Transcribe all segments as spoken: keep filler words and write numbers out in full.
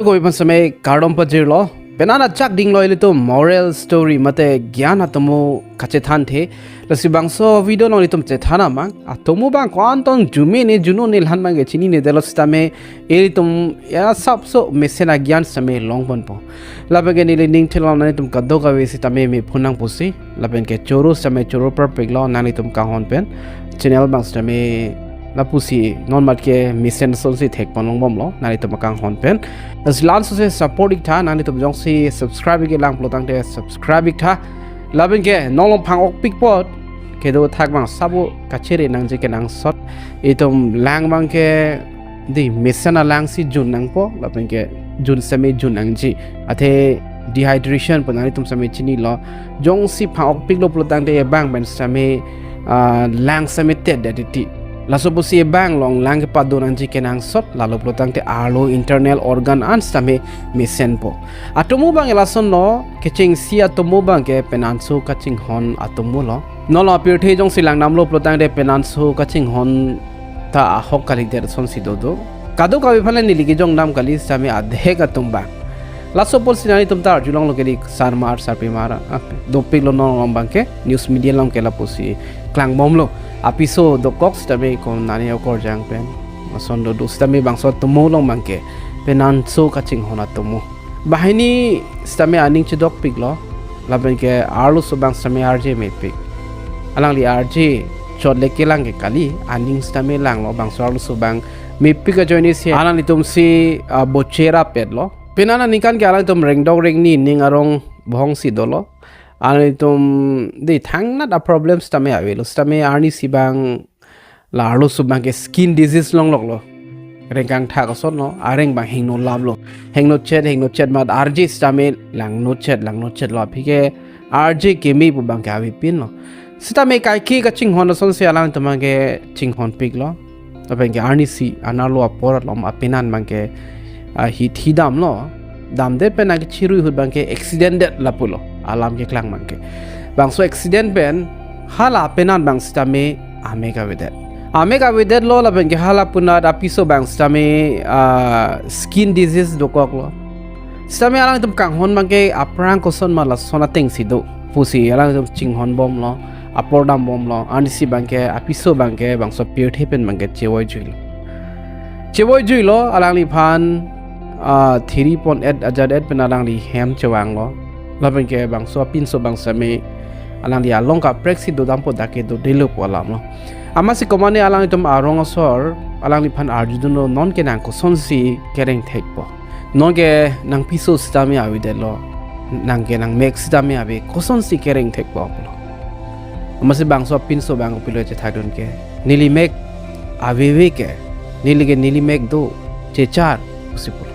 Kopi aphan sitame kardom pajirlo. Penang ajak dinglo ilitum moral story mate gyan atomo kachethan the. Lasi bangso video along ilitum chethan amang. Atomo abang ko-an tong arjume ne, arjunon ne, la-an abangke chininedetlo sitame ilitum ya sapso mesen agyan sitame longponpo. Lapen ke neli ning thilong nanglitum kadokave sitame mephun nang pusi. Lapen ke choro sitame choro parpiklo nanglitum kanghon pen. Channel abang sitame lapusi non mat ke mesen asonsi thekpon longbomlo nanglitum akanghon pen. Lasi la-an sose support ik tha, nanglitum jongsi subscribe ik-e lang pulotangte subscribe ik tha. Lapen ke non along phang-okpik apot kedo athak abang sabo kachere nangji kenangsot. Itum lang abangke dei mesen alang si jun nangpo, lapen ke jun sitame jun nangji. Athe dehydration pu nanglitum sitame chinilo. Jongsi phang-okpiklo pulotangte ebang pen sitame, ah, lang sitame tet det titi. Laso pusi ebang along lang kepado nangji kenangsot, lalo pulotangte arlo internal organ an sitame mesenpo. Atomo abang lasonlo, kechengsi atomo abangke penanso kachinghon atomolo. Non along apirthe jongsi langdamlo pulotangte penanso kachinghon ta ahok kalidet asonsi dodo. Kadokave aphan le neli kejongdam kali sitame adhek atum abang. Laso apotsi nanglitum ta arjulonglo kali, sarmar sarpimar, ah, dopiklo non along abangke, news media along ke lapusi klangbomlo. Apiso dokok sitame ko nani okorjang pen ason dodo sitame bangso atomo along abangke penanso kachinghon atomo. Banghini sitame aning chedokpiklo, lapen ke arloso abang sitame arje mepik. Alangli arje chot le kelang ke kali, aning sitame langlo, bangso arloso abang mepik ajoine si alanglitum si, ah, bochera petlo. Penang aningkan ke alangtum rengdok rengni ning arong bohong si dolo. Alangtum dei thangnat a-problem sitame avelo, sitame arnisi abang la arloso abangke skin disease longloklo. Rengkangthak asonlo, areng abang hingno laplo. Hingno chet, hingno chet mat arje sitame langno chet, langno chetlo, aphi ke arje keme pu abangke avepinlo. Sitame kaike kachinghon asonsi alangtum abangke chinghonpiklo. Lapen ke arnisi anerlo apor alam apenan abangke, ah, hi thidamlo. Damdet pen nangkechirui ahut abangke accident det lapulo alam keklang abangke. Bangso accident pen hala apenan abang sitame amek avedet. Amek avedetlo lapen ke hala apenan apiso abang sitame, ah, skin disease dokoklo. Sitame alangtum kanghon abangke aphrang koson ma lason atengsi do pusi alangtum chinghonbomlo, apor dambomlo, arnisi abangke, apiso abangke, bangso apirthe pen abangke chevoijuilo. Chevoijuilo, alangliphan, ah, thiri pon et ajat et pen alangli hem chevanglo. Lapen ke bangso apinso abang sitame alangli along kaprek si dodampo, dak ke dodelo pu alamlo. Amatsi komatne alangtum arong asor alangliphan arjudunlo, non ke nang kosonsi kereng thekpo. Non ke nangpiso sitame avedetlo, nang ke nangmek sitame ave, kosonsi kereng thekpo pulo. Amatsi bangso apinso abang kopilo chethakdun ke, neli mek aveve ke, neli ke neli mek do, chechar pusi pulo.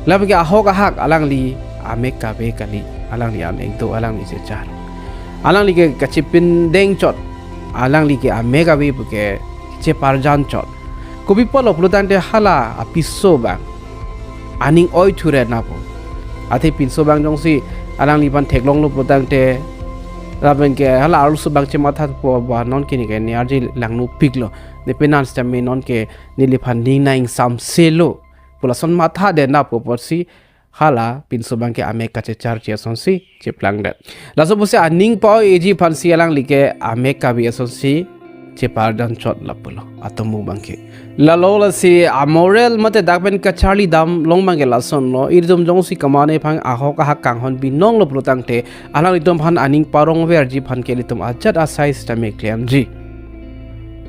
Lapen ke ahok ahak alangli amek kave kali, alangli amek do, alangli chechar. Alangli ke kachipindeng chot, alangli ke amek ave pu ke cheparjan chot. Kopi apotlo pulotangte hala apiso abang aning oi thuret napo. Athe pinso abang jongsi alangliphan theklonglo pulotangte, lapen ke hala arloso abang chemathapo, ba non ke ne ke ne arje langnopiklo, ne penan sitame non ke neliphan ning nang ingsamselo pu lason mathadet napo apotsi hala pinso abangke amek kachecharji asonsi cheplangdet. Laso pusi aning pao-eji aphansi alangli ke amek kave asonsi cheparjan chot lapulo atomo abangke. Lalo lasi amoral mate dak pen kacharli damlong abangke lasonlo, ilitum jongsi komatne aphan ahok ahak kanghon binonglo pulotangte alanglitum aphan aning parongverji aphan ke ilitum ajat asai sitame klemji.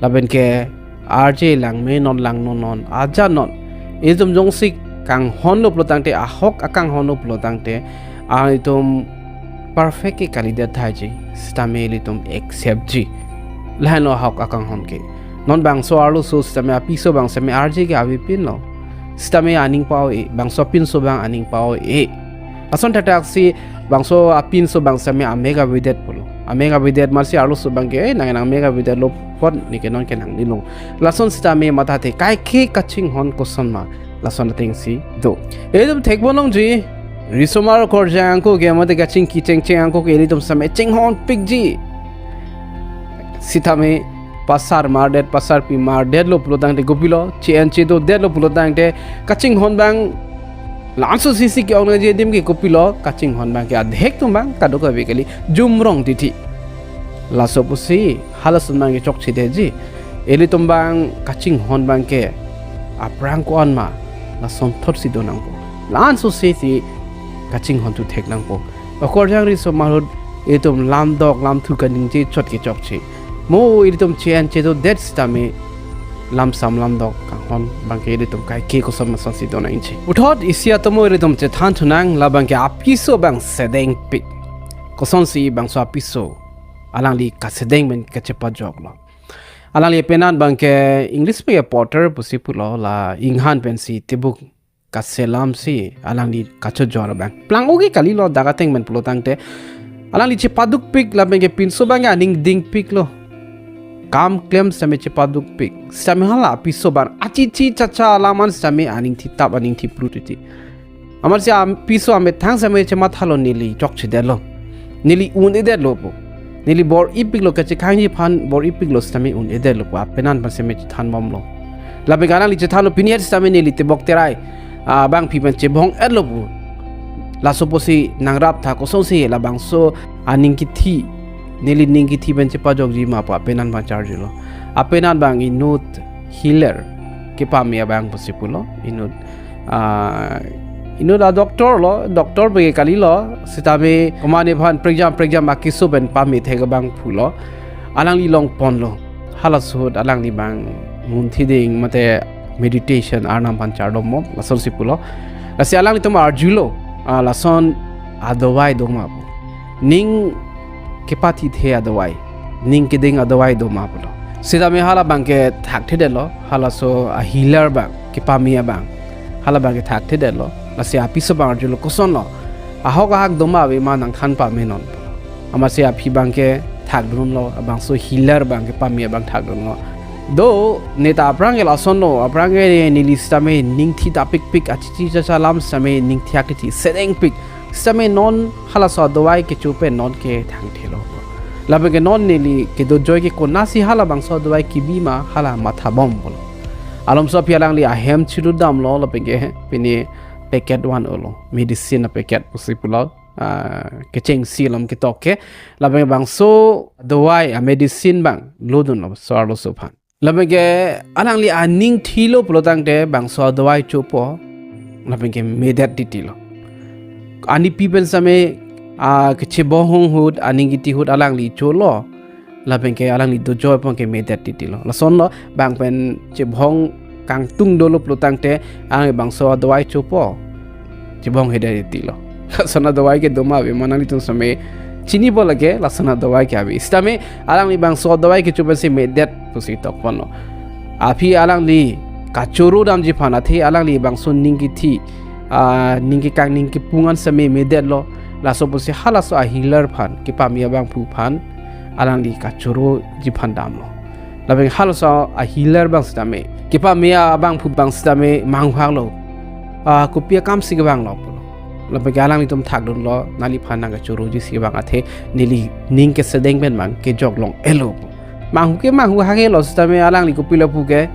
Lapen ke arje langme non, langno non, ajat non. Itum jongsi kanghonlo pulotangte, ahok akanghonlo pulotangte, ah, itum perfect ke kalidet tahai ji, sitame ilitum accept ji. Lahenlo ahok akanghon ke. Non bangso arloso sitame apiso abang sitame arje ke avepinlo. Sitame aning pao-e, bangso apinso abang aning pao-e. Lason thakthak si bangso apinso abang sitame amek avedet pulo. Amek avedet amatsi arloso abangke, eh, nang nangmek avedetlo apot ne ke non ke nangnilo. Lason sitame mathathe kaike kachinghon koson ma, lason atengsi do. Itum thekpon longji, risomar okorjang ako ke mate kachingki chengcheng ako ke ilitum sitame chinghonpikji. Sitame pasarmardet, pasarpimardetlo pulotangte kopilo, che-en chedodetlo pulotangte kachinghon abang La-anso sisi ke-ong nangji adim ke kopilo, kachinghon abang ke adhek atum abang kadokave kali, jumrong titi. Laso pusi halason abang ke chokchedetji. Ilitum abang kachinghon abang ke aphrang ko-an ma, lasonthotsi do nangpo. La-anso sisi kachinghon thu thek nangpo. Okorjang riso ahut ilitum lamdok lamthu kaningje chot ke chokche. Mo ilitum che-en chedodet sitame lamsam lamdok kanghon abang ke ilitum kaike koson masonsi do nangji. Puthot isi atomo ilitum chethan thunang, la abang ke apiso abang sedengpik. Kosonsi bangso apiso alangli kasedeng pen kachepajoklo. Alangli penan abang ke English pen ke porter pusi pulo, la inghan pensi tebuk kaselamsi alangli kachojor abang. Plang ogi kalilo, dak ateng pen pulo tangte alangli chepadukpik, lapen ke pinso abang ke aning dingpiklo. Kam klem sitame chepadukpik. Sitame hala apiso abang achichi chacha alam an sitame aning thitap aning thipru titi. Amatsi apiso amethang sitame chemathalo, neli chokchedetlo. Neli un-edetlo pu. Neli bor-ipiklo, kachekangji aphan bor-ipiklo sitame un-edetlo pu. Apenan aphan sitame chethanbomlo. Lapen ke alangli chethanlo, pini et sitame neli tebok terai, ah, abangpi pen chebong-etlo pu. Laso pusi nangraptha, kosonsi labangso aning kithi, neli ning kithi pen chepajokji ma pu apenan abang charjulo. Apenan abang inut healer kepame abang pusi pulo, inut, ah, inut a doctor lo, doctor pen ke kalilo, sitame komatne aphan prekjam prekjam akeso pen pame thek abang pulo. Alangli longponlo. Halaso ahut alangli abang munthi ding mate meditation, Arnam aphan chardommo, lasonsi pulo. Lasi alanglitum arjulo, ah, lason adawai do ma pu. Ning kepathithe adawai, ning keding adawai do ma pulo. Sitame hala abang ke thakthedetlo, halaso a healer abang, kepame abang. Hala abang ke thakthedetlo, lasi apiso abang arjulo, kosonlo? Ahok ahak do ma ave ma, nangthan pamenon. Amatsi aphi abang ke thakdunlo, abangso healer abang, kepame abang thakdunlo. Do, ne ta aphrang ke lasonlo, aphrang ke neli sitame ning thitapikpik, achichi chacha alam sitame ning thiak titi, sedengpik. Sitame non halaso adawai kecho pen non ke thangthelo. Lapen ke non neli kedojoi ke konatsi halabangso adawai kebi ma, hala mathabom pulo. Alomso aphi alangli ahem chiludamlo, lapen ke pini packet van-olo, medicine a packet pusi pulo, ah, kechengsi along ketok ke. Lapen ke bangso adawai a medicine abang lodunlo so-arloso aphan. Lapen ke alangli aning thilo pulo tangte bangso adawai chopo, lapen ke medet titilo. Anipi pen sitame, ah, kechebong ahut, aning kithi ahut alangli cholo, lapen ke alangli dojoi pon ke medet titilo. Lasonlo, bang pen chebong kangtung dolo pulo tangte, alangli bangso adawai chopo, chebong hedet titilo. Lason adawai ke do ma ave ma, nanglitum sitame chinipo lake, lason adawai ke ave. Sitame alangli bangso adawai kecho pensi medet pusi tokponlo. Aphi alangli kachoro damji aphan, athe alangli bangso ning kithi, ah, ning kekang ning kepung an sitame medetlo. Laso pusi halaso a healer aphan, kepame abangphu aphan alangli kachoroji aphan damlo. Lapen halaso a healer abang sitame, kepame abangphu abang sitame manghuhaklo. Ah, kopi akamsi kevanglo pulo. Lapen ke alanglitum thakdunlo, nangliphan nangkachoroji si vang, athe neli ning kesedeng pen abang kejok long-etlo pu. Manghu ke manghuhak-etlo, sitame alangli kopilo pu ke,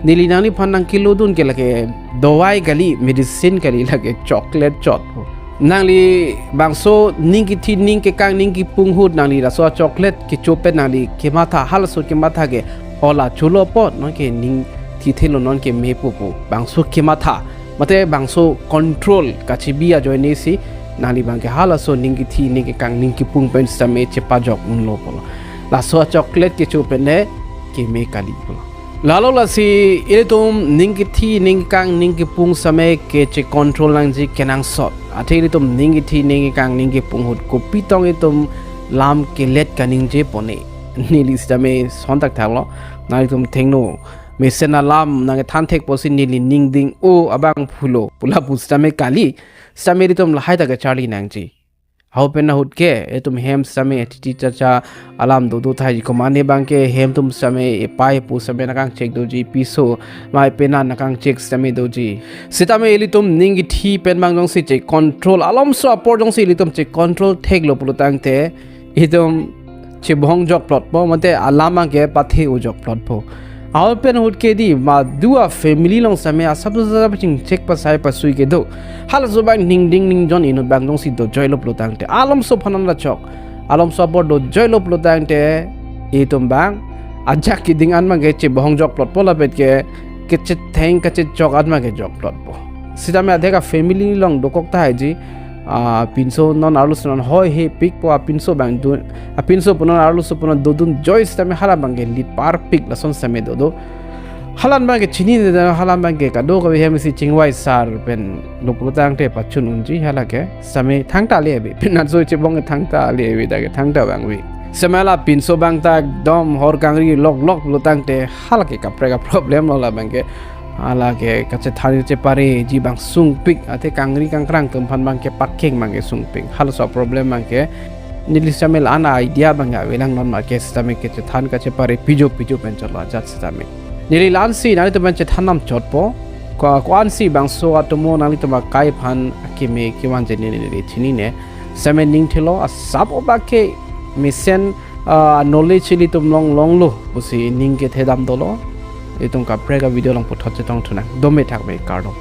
neli nangliphan nangkelodun ke lake dawai kali, medicine kali, lake chocolate chot pu. Nangli bangso ning kithi, ning kekang, ning kepung ahut nangli laso a chocolate kecho pen nangli kematha, halaso kematha ke, o la cholo apot non ke ning thithelo, non ke mepo pu. Bangso kematha, mate bangso control kachebi ajoine si nangli abang ke halaso ning kithi, ning kekang, ning kepung pen sitame chepajok unlo pulo. Laso a chocolate kecho pen le keme kali pulo. Lalo lasi ilitum ning kithi, ning kekang, ning kepung sitame keche control nangji kenangsot. Athe ilitum ning kithi, ning kekang, ning kepung ahut kopi tong ilitum lam kelet kaningje pone, neli sitame son thakthaklo. Nanglitum thengno, mesen alam nangkethan thek pusi neli ning ding-o abangphulo pu lapu sitame kali. Sitame ilitum lahai ta kecharli nangji. Hau pen ahut ke, itum hem sitame achichi chacha alam dodo tahai, komatne abang ke hem atum sitame epei epo sitame nangkangchek doji, piso mai penan nangkangchek sitame doji. Sitame ilitum ning kithi pen abang jongsi che control, alomso apor jongsi ilitum che control theklo pulo tangte, itum chebong jokplotpo, mate alam abang ke pathe-o jokplotpo. Ahut pen ahut ke di, ma dua family along sitame asap asap chingchek pasai pasui kedo. Halaso abang ningding ningjon inut abang jongsi dojoilo pulo tangte, alomso aphan an rachok. Alomso apor dojoilo pulo tangte, itum abang ajak keding an abang ke chebohong jokplotpo, lapen ke kechetheng kachechok an abang ke jokplotpo. Sitame adhe a family along dokok tahai ji, ah, pinso non arloso non hoi hepikpo, apinso abang dun, apinso pu non arloso pu non dodun joi sitame hala abang ke lipar pik lason sitame dodo. Hala abang ke chinine, hala abang ke kadokave hem isi chingvai sar pen lo pulo tangte pachun unji hala ke sitame thangta le ave. Penat so chebong thangta le ave, dak ke thangta abang ave. Sitame la pinso abang ta ekdom hor kangri lok lok pulo tangte hala ke kaprek a problem lo la abang ke. Hala ke kachethan kachepareji abang sungpik, athe kangri kangkrang atum aphan abang ke pakeng abang ke sungpik. Halaso problem abang ke neli sitame la-an idea abang ke avelang, non ma ke sitame kachethan kachepare pijo pijo pen cholo ajat sitame. Neli la-ansi nanglitum pen chethan nam chotpo. Ko, ko-ansi bangso atomo nanglitum akai aphan akeme kevan je neli chinine. Sitame ning thelo asap obak ke mesen, ah, knowledge ilitum long longlo pusi ning kethe dam dolo. Itum kaprek a video along puthot chetong thunang. Dome thakme, kardom.